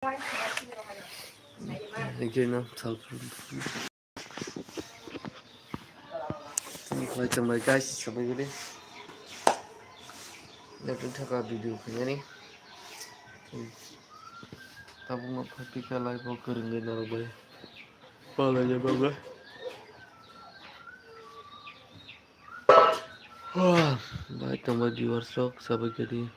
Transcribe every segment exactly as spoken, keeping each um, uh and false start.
Again, no, sal. Thank you, guys. Sabai gede. Lekin thaka video khainani. Tabuk no phatika live o kwrwngwi narwkbai. Palai ya baba. Wah, bai tongbai viewers rok sabai khe di.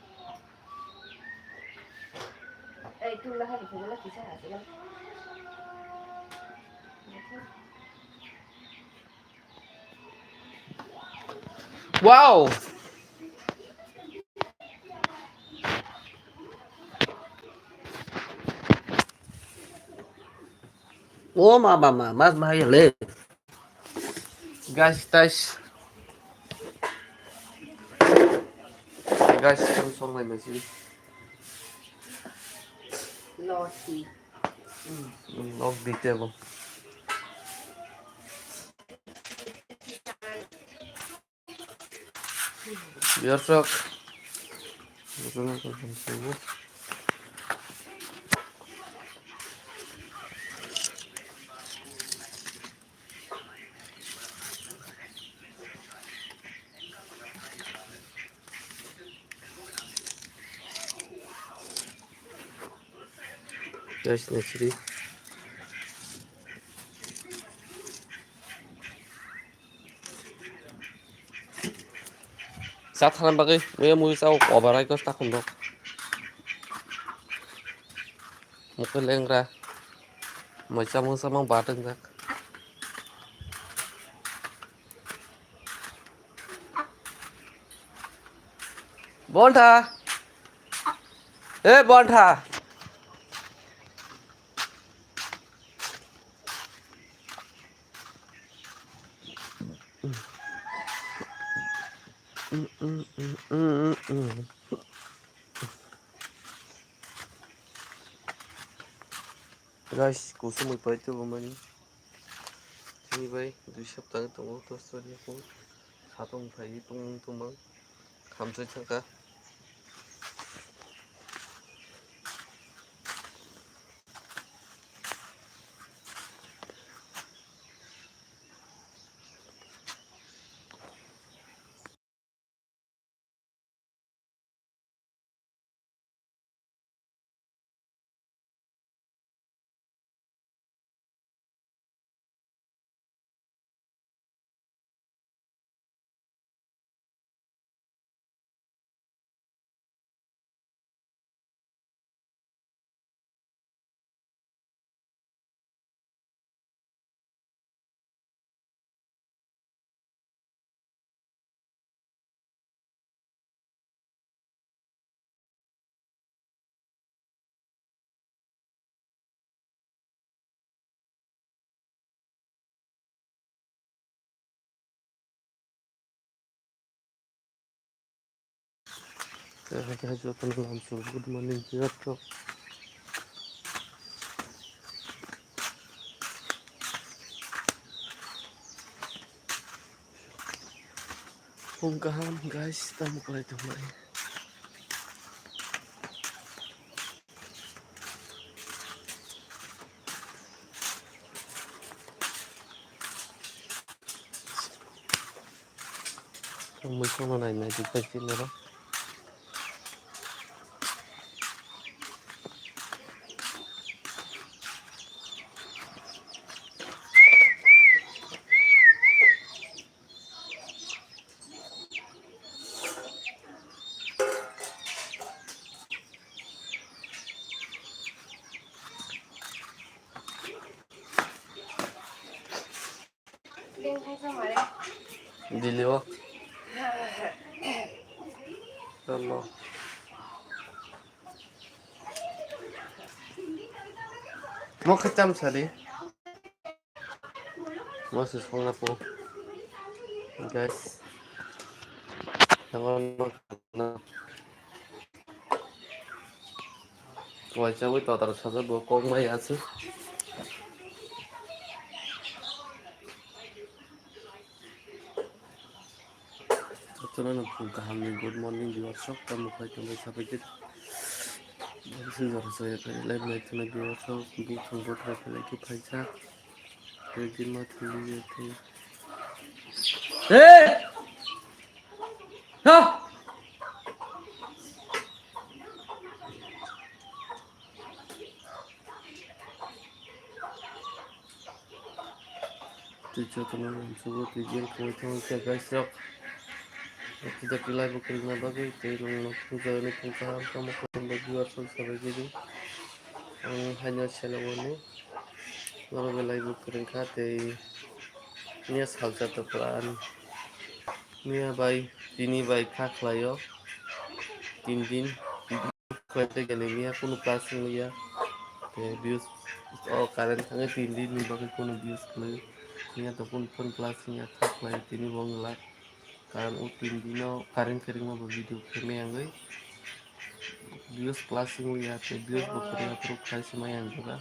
Wow! O ma ba ma, mas bahai le. Guys, guys. Guys, ang song lai mai sini. Lord di. Hmm, Lord di table. Biar sok. Guys, next week. Sathana bagwi, uya mui sao obarai ko takhum rok. Mukhe lengra. Mai chamung samung batung jak. Bontha. Eh, Bontha. Guys, kusumui pai tubumani. Tini bai dui sapta wng tongo, to sori ko. Satung phai tong tongma. Khamsai thangkha. Jotono lamsong, good morning, joto. Phung kaham, guys, tamo kwlai tongmani. Ang mui songno nai nai di pai tini oro. Dili o. Chalo. Mo khe cham sadi. Mo se songna po. Guys. Tangwano. Waisa wi totar sajak bo kok mai aswk. Jotono no phung kaham ni good morning viewers rok, tamo khlai tongwi sabaidi. Sijor saya kari live naithoknai viewers rok bukhang bothra khe like khe phaijak. Tei din ma thangwi ya tei. Hey! Ha! Tei jotono uansukgo tei jeng thangwi thangwi khe guys rok. Tei live o kwrwngna bagwi tei nwng no phunukjagani phunukjaha wngkha mokol bai viewers rok sabai gidi. Ang haino selo wani. Norok belai bo kwrwngkha tei miya salsa tokla ani. Miya bai tini bai kha khlaio. Tin din khlai tei gani miya kunu class wngya. Tei views o current thangwi tin din ni bagwi kunu views khlai. Miya to kunu phone class wngya kha khlai tini bo wngla. Karon o tin dino current kwrwngma bo video khe maya wngwi views plus wngwi ya tei views bo kwrwngya phuru khlai se maya wngkha.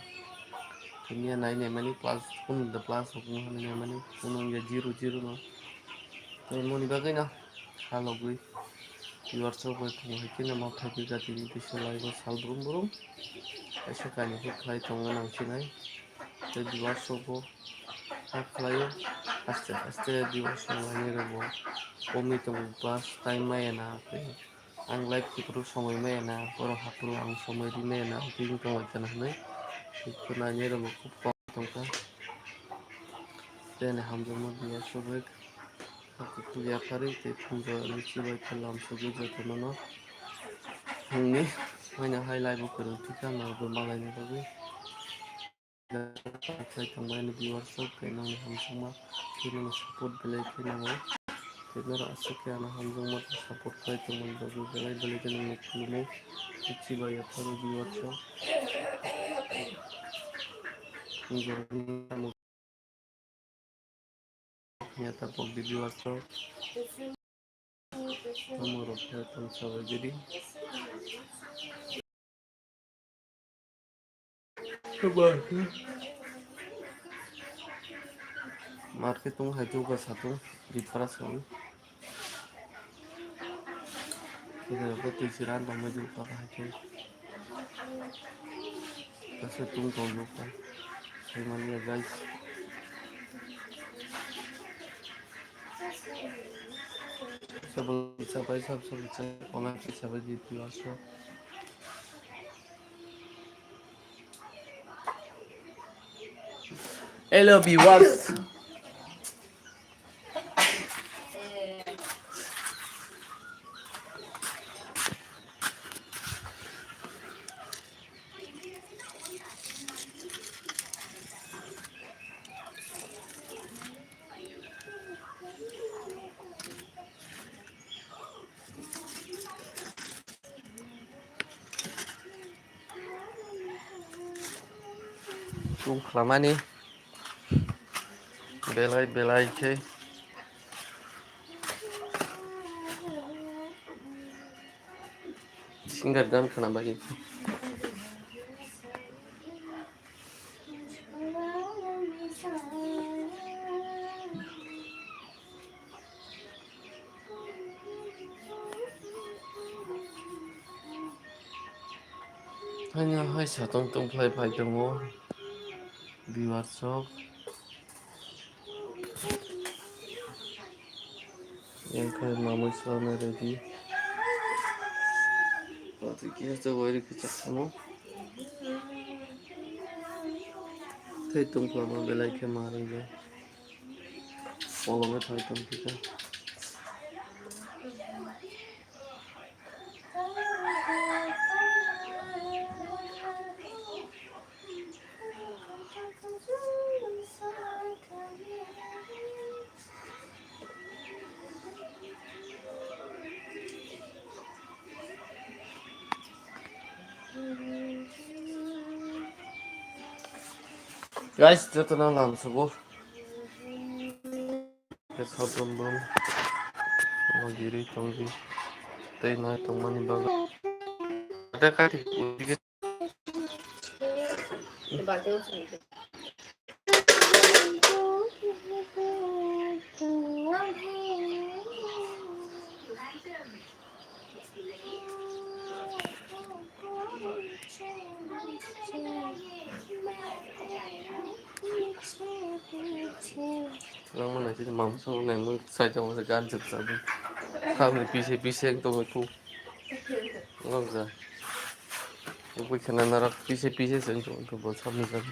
Tini ya nai naimani plus kunu da plus rok wngkha nai naimani kunu wngya zero zero no. Tei moni bagwi no halogwi viewers rok bai phungo hai kheno ma phaikhe jatini bisingo live o sal brum brum kaisa kainwi khe khlai tongo nang sinai. Tei viewers rok bo. Kha khlaio, aste aste divorce rok lainai rok bo komwi tongo, bus time maya na, tei ang live kiphuru somoi maya na, borok haphuru ang somoi ri maya na, tei wng tong lai kana hinwi tei nainai rok bo khub kok tongkha. Tei ani hamjakma divorce rok bai kha kuphur yapharwi tei phunjak ni chibai khe lamsogwi jotono no hwnwi haino hai live o kwrwng thwikha norok bo malaina bagwi. Khlai tongmani viewers rok tei nangni hamjakma tei nangni support belai khe nango. Tei norok aswk khe ano hamjakma tei support khlai tongmani bagwi belai belai khe nangno khulumo. Tei chibai yapharo viewers rok. Nini jorani tamo. Phiya tabuk di viewers rok. Tamo rok khe tong sabai gidi. Market tong hai tong ka satung di para song. Kisa ko twi siran tong mai tong ka hai tong. Kasa tung tong nuk ka. Sai mani ya guys. Sabai sabai sab sabai sabai comment sabai di viewers rok. Hello viewers. Tong khlamani belai belai khe singer dan khna bagwi. Haino hai satong tongkhlai phai tongo viewers rok. Yang khai mamui salna ready. Pati kisa wari kisa samo. Thai tongkhlama belai khe ma rwngya. Kolome thai tongphika. Guys, jotono lamsogo. Khe sabrum brum. Omo giri tongdi. Tei nai tongmani bagwi. Ada kati. Langma nai sini mam song nai mo sai jong sa gan sep sa bi. Kam ni pise pise to mo ku. Ngam sa. Ubui khana narak pise pise sen to to bo sam ni sa.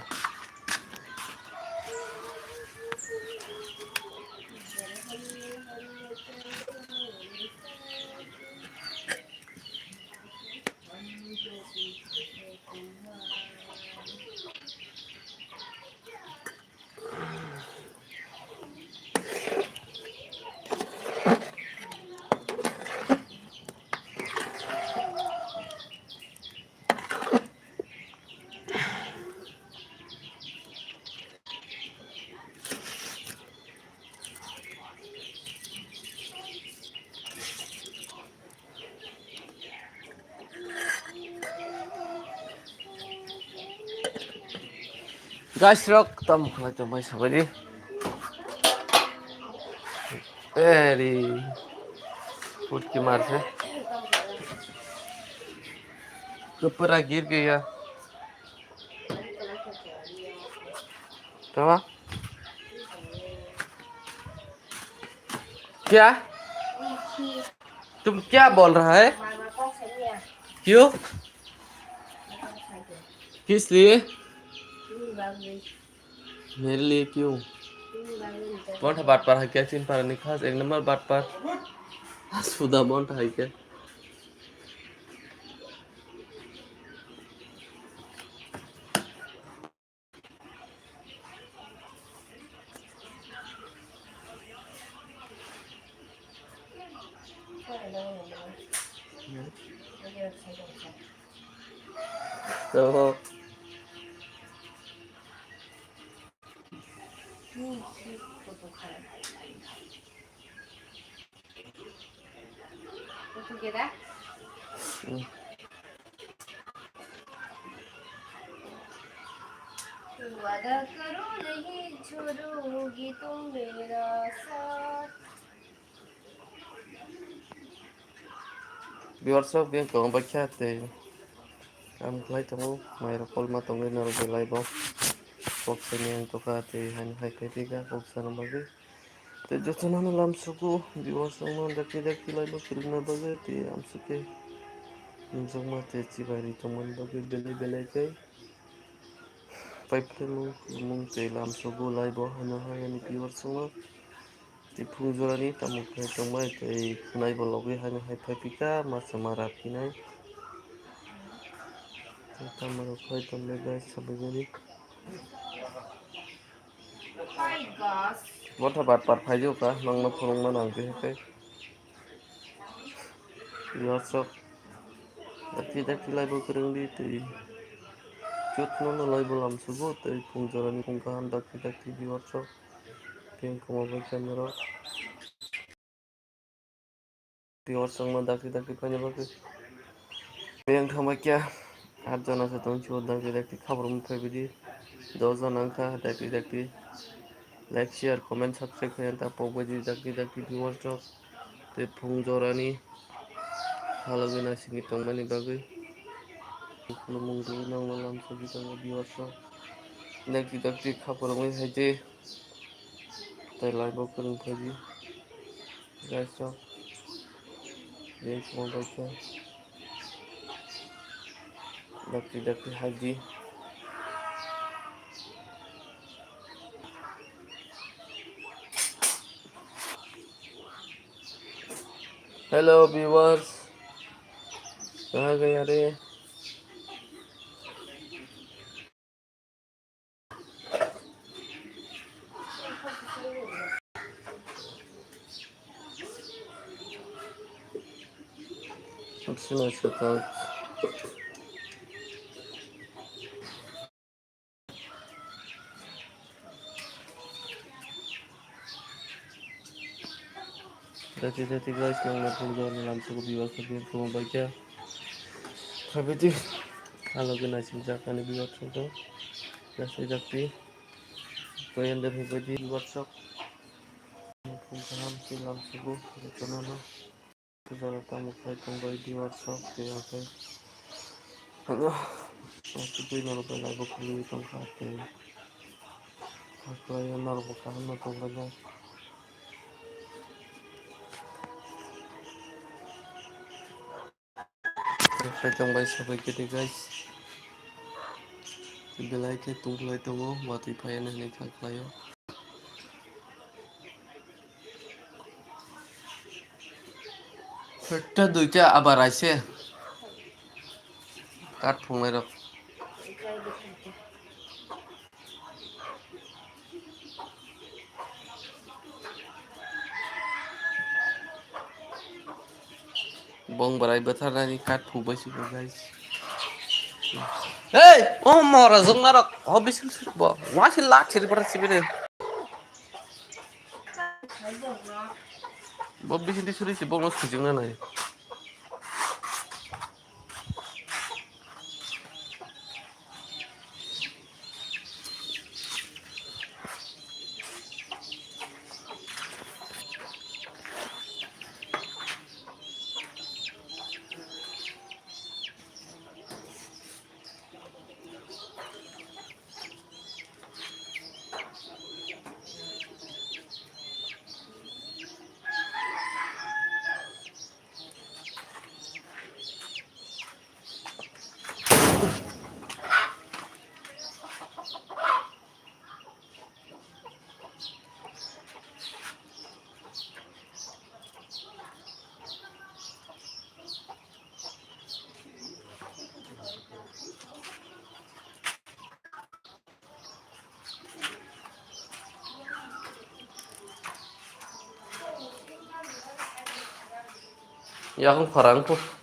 Guys, rok tam khlai tong bai sabai di. Eri. Putki marse. Kepera gir gaya. Tama? Kya? तुम क्या बोल रहा है? क्यों? किस लिए? मेरे लिए क्यों? कौन था बात पर है? क्या चीन पर निकास एक नंबर बात पर। सुधा कौन था है क्या? Oho. वादा करो नहीं छोड़ोगे तुम मेरा साथ। Viewers rok beng tong bai kha tei kam khlai tongo, mai rok kolma tongwi norok belai bo kok sani ang tokha tei hani hai khai twi kha kok sana bagwi. Tei jotono no lamsugo, viewers rokno dakti dakti laino kwrwngna bagwi tei amsukhe nukjakma tei chibai ri tongmani bagwi belai belai khe paiphlwimung kwrwngmung tei lamsugo laibo hano hai ani viewers rokno tei phung jorani tamo khe tongbai tei khwnai bo logwi haino hai phai phika masa mara phinai tei tamo rok phai tongbai guys sabai jani. Motha bat par phai jokha, nokno phunukna nang khe khe. Viewers rok dakti dakti laibo kwrwng di tei. Chutno no laibo lamsugo tei phung jorani phung kaham dakti dakti viewers rok. Tei wngkha mobile camera. Viewers rokno dakti dakti phaina bagwi. Tei ang thangbai khe aat jona se tong chibok dakti dakti khaborokno phaibai di. Dos jona wngkha dakti dakti. Like, share, comment, subscribe khaina ta pokbai di dakti dakti viewers rok. Tei phung jorani halogwi naisingwi tongmani bagwi. Khulumung rwui nangno lamsogwi tongo viewers rok. Dakti dakti khaboroknwi hai di. Tei live o kwrwng phaidi. Guys, so, react mo bai khe. Dakti dakti hai di. Hello viewers. Kaha gaya re? Sino sukang. Dati dati guys, nang na phung jor lamsugo viewers rok ni phung bai khe. Habiti halogi naising jak ani viewers rok. Dati dati. Koyan de phung bai di viewers rok. Phung kaham si lamsugo jotono no. Jora tamo khai tong bai viewers rok tei okhai. Ano, twi norok bai live o khulwi tongkha tei. Khaklai norok bo kaham no tongbaijak. Khaklai tongbai sabai khe tei guys. Belai khe tongkhlai tongo, watwi phaiya hinwi khaklaio. Ekta duita abar aise. Kat phungnai rok. Bong bwrai bwtharnani kat phungbai si bo guys. Hey, o mora jwngna rok, ho bising sir bo. Wasi lak siri para sibire. Bo bising di suri si bong no sijing na nai. Yakung khorang kho.